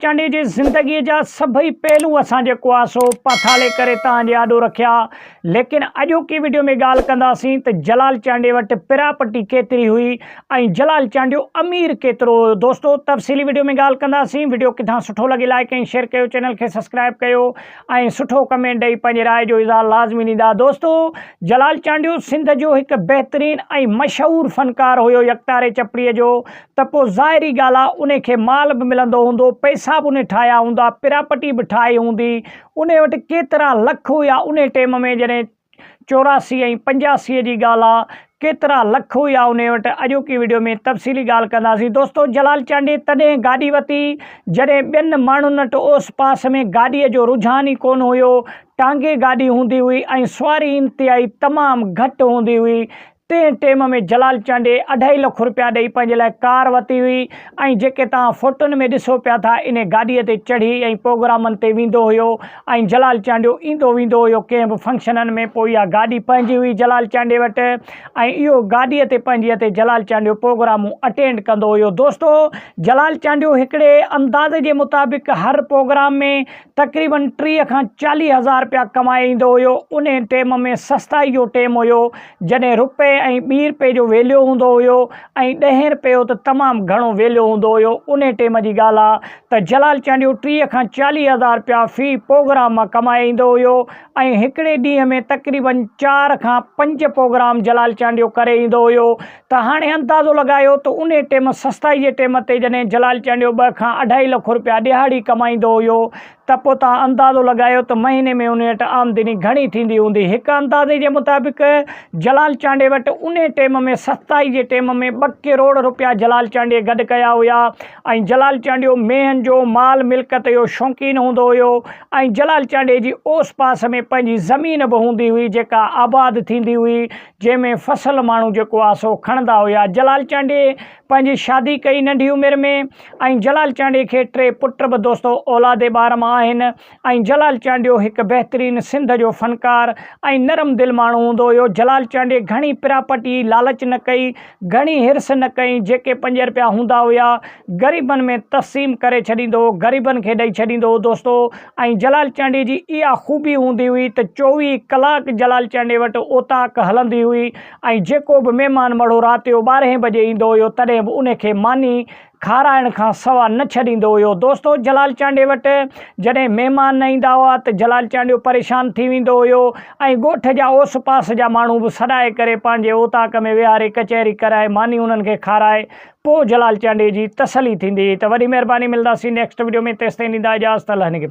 چانڊيي جي زندگيء جا سڀئي پهلو اسان جيڪو آ سو پاٿالي ڪري توهان جي آڏو رکيا ليڪن اڄوڪي وڊيو ۾ ڳالهه ڪنداسين ته جلال چانڊيي وٽ پراپرٽي ڪيتري هئي ۽ جلال چانڊيو امير ڪيترو هيو دوستو تفصيلي وڊيو ۾ ڳالهه ڪنداسين وڊيو ڪٿان سٺو لڳي لائڪ ۽ شيئر ڪيو چينل کي سبسڪرائب ڪيو ۽ سٺو ڪمينٽ ڏئي پنهنجي راء جو اظهار لازمي ڏيندا دوستو جلال چانڊيو سنڌ جو هڪ بهترين ۽ مشهور فنڪار هيو يڪتاري چپڙي جو ته پوء ظاهري ڳالهه آ انهي کي مال به ملندو هوندو، پئسا به انهي ٺاهيا هوندا، پراپرٽي به ٺاهي هوندي، انهي وٽ ڪيترا لک هيا انهي ٽيم ۾ جڏهن 84 ۽ 85 جي ڳالهه آ ڪيترا لک هيا انهي وٽ اڄوڪي وڊيو ۾ تفصيلي ڳالهه ڪنداسين دوستو جلال چانڊيي تڏهن گاڏي وتي جڏهن ٻين ماڻهن وٽ اوس پاس ۾ گاڏي جو رجحان ئي ڪونه هيو ٽانگي گاڏي هوندي هئي ۽ سواري انتهائي تمام گهٽ هوندي هئي تنهن ٽيم ۾ جلال چانڊيي اڍائي لک روپيا ڏئي پنهنجي لاء ڪار ورتي هئي ۽ جيڪي توهان فوٽن ۾ ڏسو پيا ٿا انهي گاڏيء تي چڙهي ۽ پوگرامن تي ويندو هيو ۽ جلال چانڊيو ايندو ويندو هيو ڪنهن به فنڪشنن ۾ پوء اها گاڏي پنهنجي هئي جلال چانڊيي وٽ ۽ اهو گاڏيء تي پنهنجيء تي جلال چانڊيو پوگرامون اٽينڊ ڪندو هيو دوستو جلال چانڊيو هڪڙي اندازي جي مطابق هر پوگرام ۾ تقريبن 30 کان 40 هزار رپيا ڪمائي ايندو هيو. انهي ٽيم ۾ سستائي جو ٽيم هيو، جڏهن رپئي ۽ ٻي رپئي جو ويليو هوندو هيو ۽ ڏهين رپئي جو ته تمام گهڻو ويليو هوندو هيو. انهي ٽيم جي ڳالهه آ ته جلال چانڊيو 30 کان 40 هزار رپيا في پوگرام مان ڪمائي ايندو هيو ۽ هڪڙي ڏينهن ۾ تقريبن چار کان پنج پوگرام جلال چانڊيو ڪري ايندو هيو. ته هاڻي اندازو لڳايو ته انهي ٽيم سستائي جي ٽيم تي جڏهن جلال چانڊيو ٻه کان اڍائي لک روپيا ڏهاڙي ڪمائيندو هيو ته پوء توهان اندازو لڳايو ته مهيني ۾ انهي وٽ آمدني گهڻي ٿيندي هوندي. هڪ اندازي جي مطابق جلال چانڊيي وٽ انهي ٽيم ۾ سستائي جي ٽيم ۾ ٻه ڪروڙ روپيا جلال چانڊيي گڏ ڪيا هيا ۽ جلال چانڊيو مينهن جو مال ملڪيت جو شوقين هوندو هيو ۽ جلال چانڊيي جي اوس پاس ۾ پنهنجي زمين به هوندي هئي جيڪا آباد ٿيندي هئي جنهن ۾ فصل ماڻهو جيڪو آ سو کڻندا هيا. جلال چانڊيي پنهنجي شادي ڪئي ننڍي عمر ۾ ۽ جلال چانڊيي کي ٽي پٽ به دوستو اولاد ٻار مان آهن ۽ جلال چانڊيو هڪ بهترين سنڌ جو فنڪار ۽ نرم دل ماڻهو هوندو هيو. جلال چانڊيي گهڻي پراپرٽي لالچ نه ڪئي، گهڻي حرص نه ڪئي، جيڪي پنج رپيا هوندا هيا غريبن ۾ تقسيم ڪري ڇڏيندو هو، غريبن کي ڏئي ڇڏيندو هو دوستو. ۽ جلال چانڊيي جي اها خوبي هوندي هئي ته 24 ڪلاڪ جلال چانڊيي وٽ اوطاق هلندي هئي ۽ جيڪو به مهمان مڙهو رات جو ٻارهين بجي ايندو هيو تڏهن به ان کي ماني کارائڻ کان سوا نه ڇڏيندو هيو. دوستو جلال چانڊيي وٽ جڏهن مهمان نه ايندا هئا ته جلال چانڊيو پريشان ٿي ويندو هيو ۽ ڳوٺ جا اوس پاس جا ماڻهو به سڏائي ڪري پنهنجي اوطاق ۾ ويهاري ڪچهري ڪرائي ماني انهن کي کارائي پوء جلال چانڊيي جي تسلي ٿيندي هئي ته وڏي مهرباني ملداسين نيڪسٽ وڊيو ۾ تيستائين ڏيندا اجازت الله نگهبان.